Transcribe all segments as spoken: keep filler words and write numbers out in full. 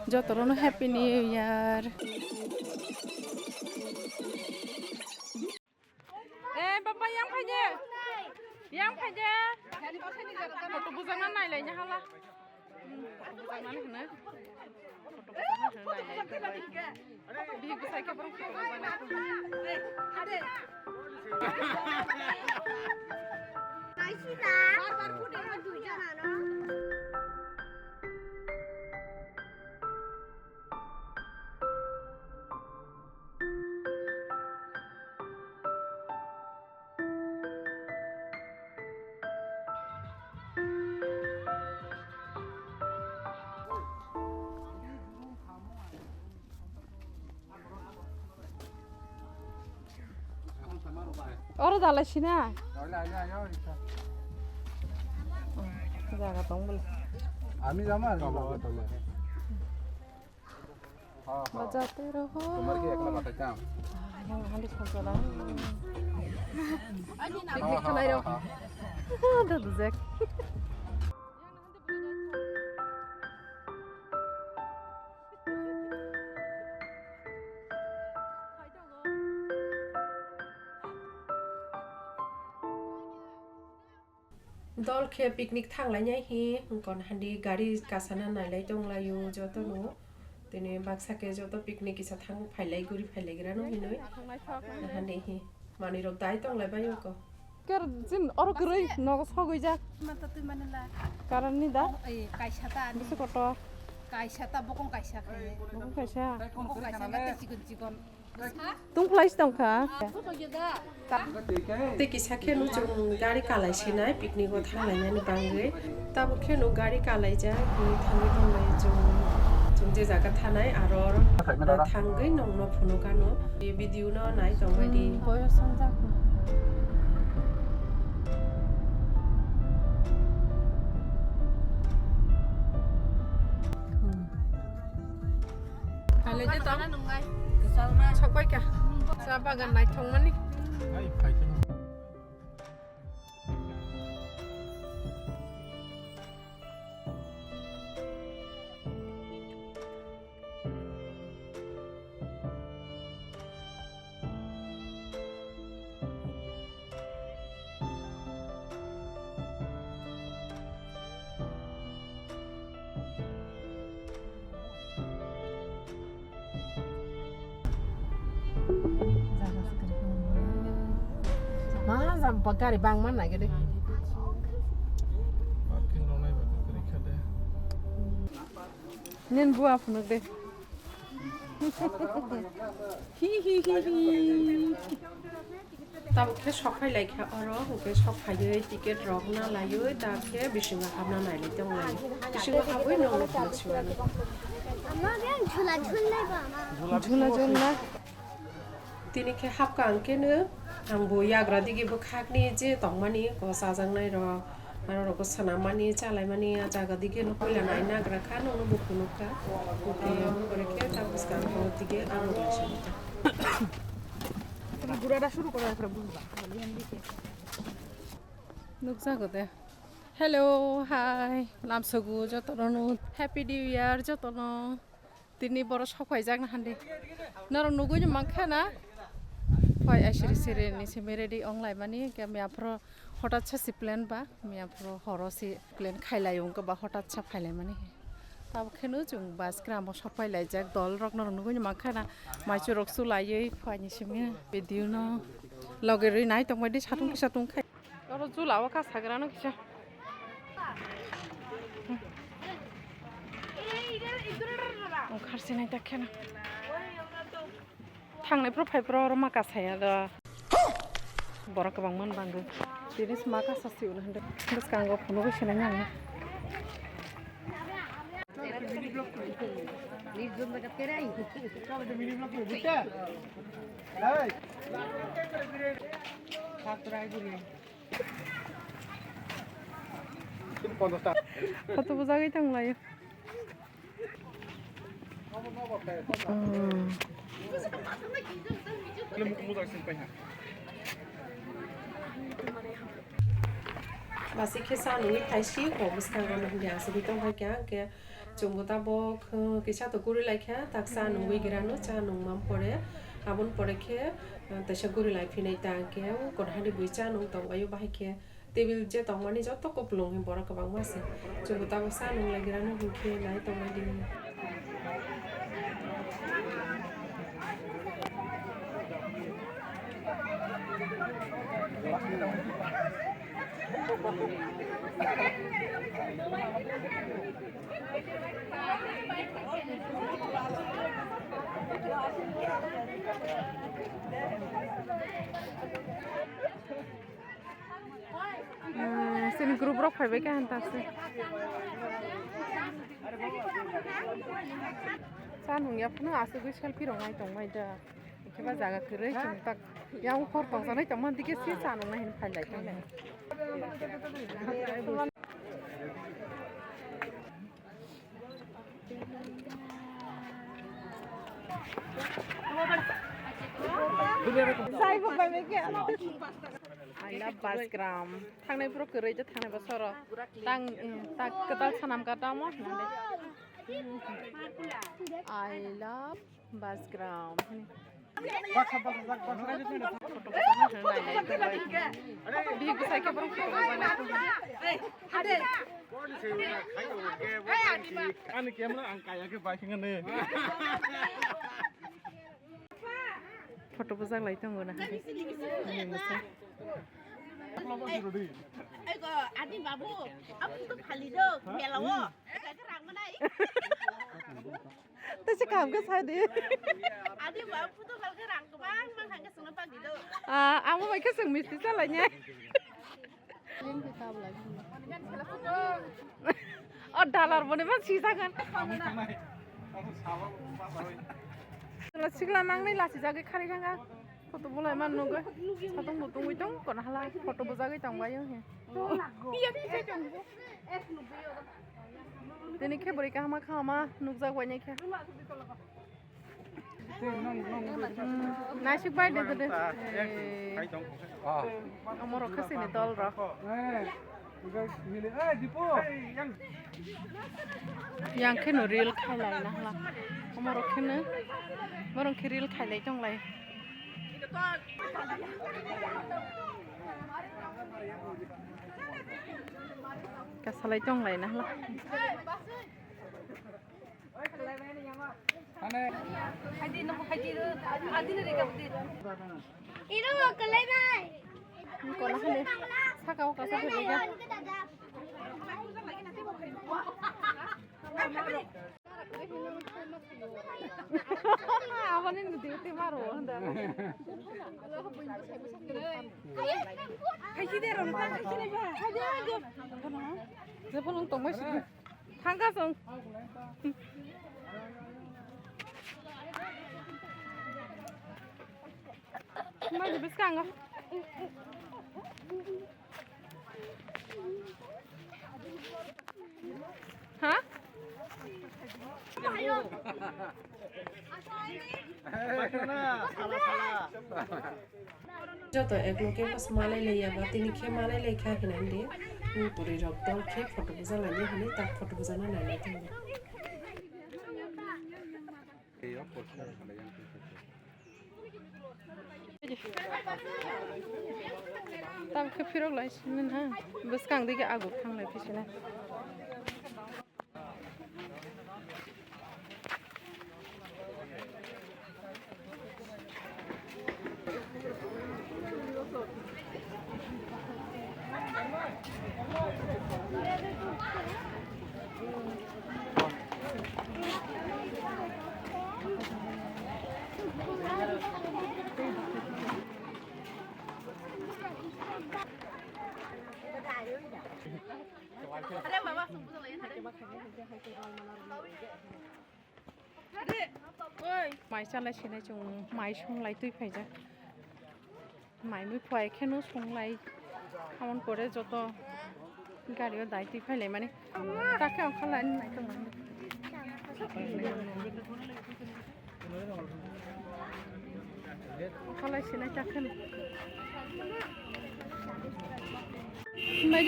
Jotono Happy New Year. Eh, papa, yang phai de. Yang phai de. Photo bujangna nai lai nya hala. Hmm, photo bujangna nai hwno. Photo bujangna hwno nai lai. Bihik bwsai khe borok photo bujangna. Kaisa da. Bar bar photo duijon ano. Oro dalai sina. Jaga tong bole. Ami jama. Bajate roho. Tomar ki ekla batai tam. Yang handi sojala. Picnic khalai rok. Dadu Jack. Dol khe picnic thanglainai hi, wngkon handi gari kasana nailai tonglaio jotono. Tini baksa khe joto picnic kisa thang phailai guri phailaigrano hinwi. Handi hi manwi rok dai tonglai bai wngkon. Ker jin oro kwrwi nogo sogwi jak. Mata twi manila. Karon ni da? Oh, eh, kaisa ta ani. Bisi kotor. Kaisa ta bokong kaisa khe. Bokong kaisa. Bokong kaisa mate chikon chikon. Tung phlai si tong kha. Tei kisa khe no chwng gari kalai sinai picnic o thanglainani bagwi. Tabuk khe no gari kalaijak, twi thangwi tonglai chwng, chwng je jaga thanai aro oro thangwi nongno phunuk ano. Video no nai tongbai di. Hmm, boyos wngjak. Hmm. Kale je tong. Kwchal ma. Sokbai kha. Cha bagan naithok mani. Ai, phai khe. Ma jam pa gari bang man nai gede. Parking rok nai ba kwrwi kha de. Nin bua phunuk de. Hi hi hi hi. Tabuk khe sok phai lai kha oro, hwnkhe sok phaiwi ticket rok na laiwi, tabuk khe bisingo habna nai lai tong lai. Bisingo habwi nokno phunuk siwani. Ama beng jhula jhul nai ba ama. Jhula jhul na. Tini khe hapkha ang khe no, ang bo yagra digi bwkhak ni je tongmani ko chajaknai rok. Aro rokbo swnam mani, chalai mani, ah jaga dige no puila nai nagra kha, nokno bo phunuk kha. Hwnkhe ore khe ta bwskango dige ang rok lai sini kha. Gura da shuru kora ekra bujba. Nukjago de. Hello, hi. Lamsogu jotono no Happy New Year jotono. Tini borok sok phaijakna handi. Norok nugui ni mankha na? Phai ai siri siri ni simi ready ong lai mani, hwnkhe miya phoro hotat sa si plan ba, miya phoro horo si plan khai lai wngkha ba hotat sa phai lai mani. Tabuk khe no chwng bus kram o sok phai lai jak, dol rok norok nugui ni mankha na? Maichu rok chu laiwi phai ni simi video no loge rwi nai tong bai di satung kisa tung khai. Oro chula o kasagrano kisa. Ongkhar sinai ta kheno. Thangnai phuru phai phuru oro ma kasaya do. Borok kwbangma no bangwi. Tini se ma kasa si ulo hwnde. Bwskango phunugwi sinai nang. Kotobujagwi tonglaio. Basi khe sa nungwi thaisi kok bwskango no hwnkhe asugwi tongkha khe, hwnkhe Chwngbo tabok, uh, kisa to guri laikha, tak cha nungwi girano, cha nungma pore, aboni pore khe, uh, teisa guri lai phinai ta hwnkhe, o kothani bui cha nung tongbaio, bahai khe table je tongmani joto kupulung he borok kwbangma se. Chwngbo tabok cha nung lai girano hwnkhe nai tongmani. Hmm, sini group rok phaibai kha hanta se. Cha nung ya phano asugwi selfie rok nai tong mai da. Khe ba jaga kwrwi chwng tak yang hor tong janai tong man dike se cha nung nai hin phai lai tong. I love Basgram. Thangnai phuru kwrwi je thangnai bosoro. Tang, eh, tak kwtal sanam ka tamo hinande. I love Basgram. Photo bosa na hinwi nailai tongbai. Bihik bwsai khe borok photo bosa nai tongbai. Ani camera ang kaya khe bai khe ngane. Photo bujak lai tongo na. Ani bwsai. Ego, ani babu, apu to khali do, mela wo. Kaya khe rang manai. Tei se kaham khe sai di. Ani ba photo kal khe rang kwbang mang kha khe chwngno pagdi do. Ah, amo bai khe chwng misti chalai nai. O dalar boni man si jagan. Chwla sikla nangnai lasi jagwi khari thanga. Photo bolai man nugwi. Satung bo tungwi tong kono hala photo bujagwi tongbaio he. Tini khe bwrwi kahama kahama nukjak bai nai khe. Hmm, naisik bai de de. Omorok khe sini dol rok. Yang khe no reel khailai na hla. Omorok khe no borok khe reel khailai tonglai. Kasalai tonglai na hla. Iro, kalai nai. Kono hale saka o kasa bebega. Aboni nudi uti maro handa. Haji de ron ta haji ne ba. Haji haji. Jepon tongmai si. Thangkha chwng. Mai de bwskango. Ha? Joto ek loge bas malai lai ya ba, tini khe malai lai kha hinandi. Puri rok dol khe photo buja lai hini tak photo buja na nai lai tong. Tam khe phirok lai sini na, bwskang digi aguk thang lai phi sini. Mai chalai sinai chwng mai songlai twi phaijak. Mai mui phai kheno songlai. Amon pore joto gari o dai twi phailai mani. Takhe ongkha lai nai tong mani. Ongkha lai sinai takhe. Nai.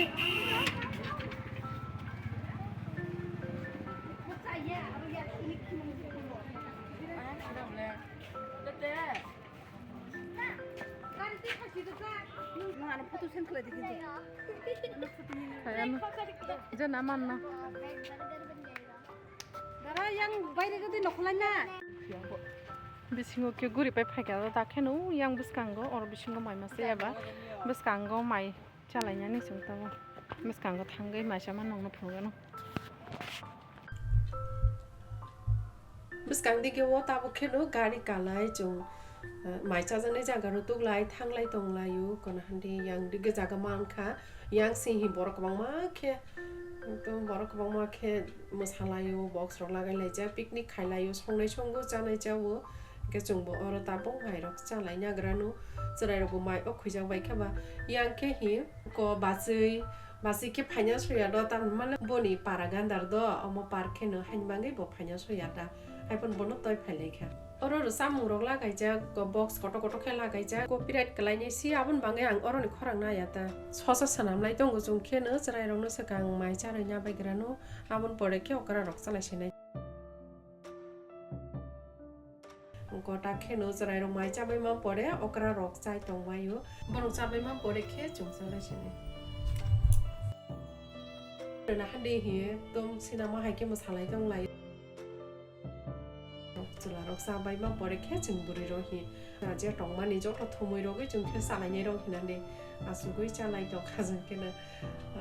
Photo send khlai di kintu. Hai, ano. Jana manna. Dara yang baire gadi nokhlai na. Bisingo khe guri pai phaikha, ta kheno yang bwskango, oro bisingo mai masa yaba. Bwskango mai chalainani chwng tongo. Bwskango thangwi mai sama nongno phunukgano. Bwskang dige o tabuk kheno gari kalai chwng, eh, mai chajaknai jaga rw tuklai thanglai tonglaio, kono handi yang dige jaga mankha, yang sing hi borok kwbangma khe, ekdom borok kwbangma khe mwsalaio, box rok lagai laijak, picnic khailaio, songnai songo, chanai chao, hwnkhe chwngbo oro tabuk mairok chalai nagrano, chwrairokbo mai o khwijak bai khe ba, yang khe hi ko bachwi, bachwi khe phaina soya do, tamni mane boni para gandar do, omo park kheno haini bagwi bo phaina soya da, haiphano bono toi phailaikha. Oro rw chamung rok lagaijak, box kotor kotor khe lagaijak, copyright kwlainai si, aboni bagwi ang oroni khorang naya ta. Sosa swnamlai tongo chwng kheno, chwrairokno swkang mai charwi nabaigrano, aboni pore khe okra rok chalai sinai. Gota kheno chwrairok mai chabaima pore okra rok chai tongbaio. Borok chabaima pore khe chwng chalai sinai. Rwna hande hiye tong sinama hai khe mwsalai tonglai. Chwlarok chabaima pore khe chwng bwrwi rok hi. Je tongmani joto thumui rogwi chwng khe chalainai rok hinani asugwi chalai tongkha chwng kheno.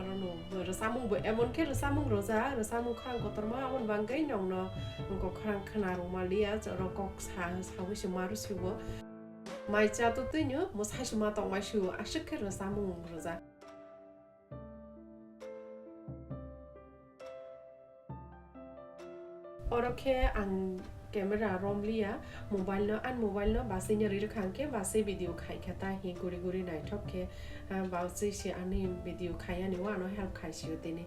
Aro no rwchapmung bo emon khe rwchapmung rwjak, rwchapmung khorang kotorma aboni bagwi nongno wngkok khorang khwna rwma liya, oro kok sa, sawi se ma rw sibo. Mai cha to twi no mwsai se ma tongmai sio, aswk khe rwchapmung rwjak. Oro khe ang camera romliya, mobile no, ani mobile no bachwi no rirwkha hwnkhe bachwi video khaikha ta hi guri guri naithok khe, ah, bachwi se ani video khai ani o ano help khai sio tini.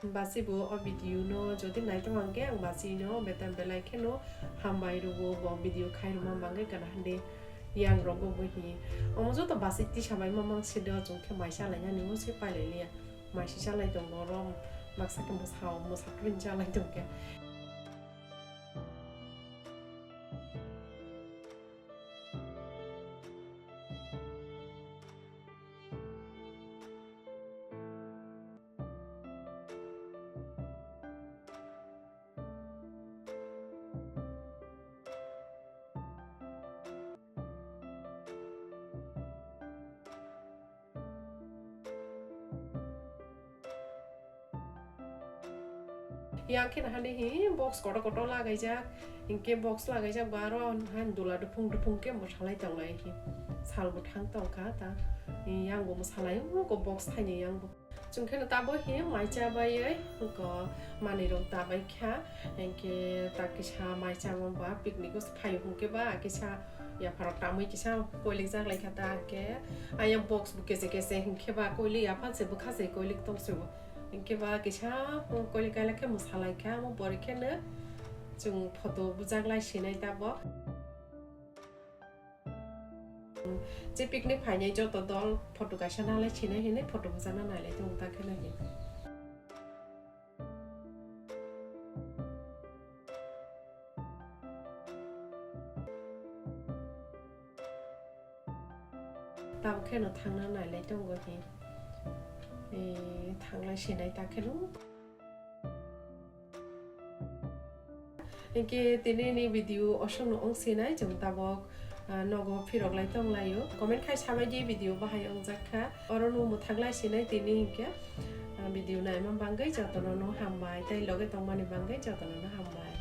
Bachwi bo o video no jodi naithok hwnkhe ang bachwi no betam belai kheno hambai rwo bo video khai rwma bagwi kana hande yang rogo bo hi. Omo joto bachwi tisa bai mamang se do chwng khe mai chalainani o se pailai liya. Mai se chalai tongo oro baksa khe mwsa o mwsa kwrwini chalai tongkhe. Yang khe nahani hi box kotor kotor lagaijak, hinkhe box lagaijak bo aro han dula duphung duphung khe mwsalai tonglai hi. Salbo thang tongkha ta, yang bo mwsalai, uko box thaini yang bo. Chwng khe tabo hi mai cha baiwi, uko manwi rok ta bai kha, hinkhe ta kisa mai cha ba picnic o phaio hinkhe ba kisa yapharok tamwi kisa koilik jak lai kha ta hinkhe, ayang box bo kese kese hinkhe ba koilik yaphan se bwkha se koilik tong se bo. Hinkhe ba kisa, um, koilik kailak khe mwsalai kha, omo pore khe no chwng photo bujak lai sinai tabok. Je picnic phainai joto dol photo kaisa nalai sinai hinwi photo bujakna nailai tongo ta khe no hi. Tabuk kheno thangna nailai tongo hi. E, thanglai sinai ta kheno. Hinkhe tini ni video osokno wng sinai chwng tabuk, ah, nogo phirok lai tong laio. Comment khai sabai di video bahai wngjak kha. Oro no mwthak lai sinai tini hinkhe, ah, video naima bagwi jotono no hambai tei loge tongmani bagwi jotono no hambai.